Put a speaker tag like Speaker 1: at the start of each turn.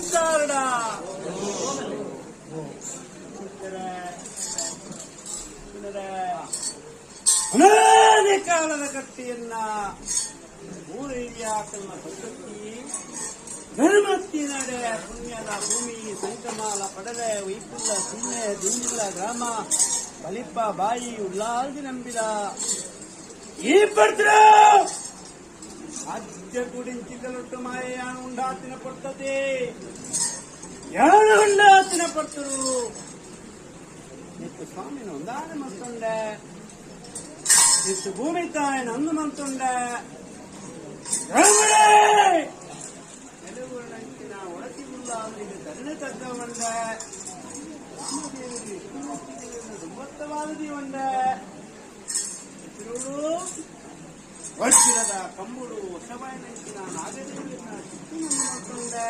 Speaker 1: ಸಂಸಾರಡ ಅನಾದಿ ಕಾಲದ ಕಟ್ಟಿಯನ್ನ ಊರಿಯಾಕಲ್ನ ಪದ್ಧತಿ ಧರ್ಮತ್ತಿ ನಡೆ ಪುಣ್ಯದ ಭೂಮಿ ಸಂಕಮಾಲ ಪಡಲೆ ವೈಪುಲ್ಲ ಸೀಮೆ ದಿಂಜಿಲ್ಲ ಗ್ರಾಮ ಬಲಿಪ್ಪ ಬಾಯಿ ಉಲ್ಲಾಲ್ದಿ ನಂಬಿದ ಈ ಪಡ್ತ್ರ ಆದ್ಯ ಕುಡಿಂಚಿದಲೊಟ್ಟು ಮಾಯೆಯಾನು ಉಂಡಾತಿನ ಪಡ್ತದೆ ಯಾನು ಉಂಡಾತಿನ ಪಡ್ತರು ನಿತ್ಯ ಸ್ವಾಮಿನ ಒಂದಾನೆ ಮಂತುಂಡೆ ನಿತ್ಯ ಭೂಮಿ ತಾಯಿನ ಅಂದು ಮಂತುಂಡೆ ಧರ್ಮಡೇ ನೆಲುಗುಳಂಚಿನ ಒಡತಿ ಉಲ್ಲಾಂದಿಗೆ ತರಣೆ ತಗ್ಗವಂಡೆ ರಾಮದೇವರು ವಿಷ್ಣುಮೂರ್ತಿಗಳನ್ನು ದುಂಬತ್ತವಾದದಿ ಒಂಡೆ ತಿರುಳು ವಜ್ರದ ಕಂಬುಡು ವಶವಾಯಿನಂಚಿನ ನಾಗದೇವಿನ ಚಿತ್ತು ಮಂತುಂಡೆ.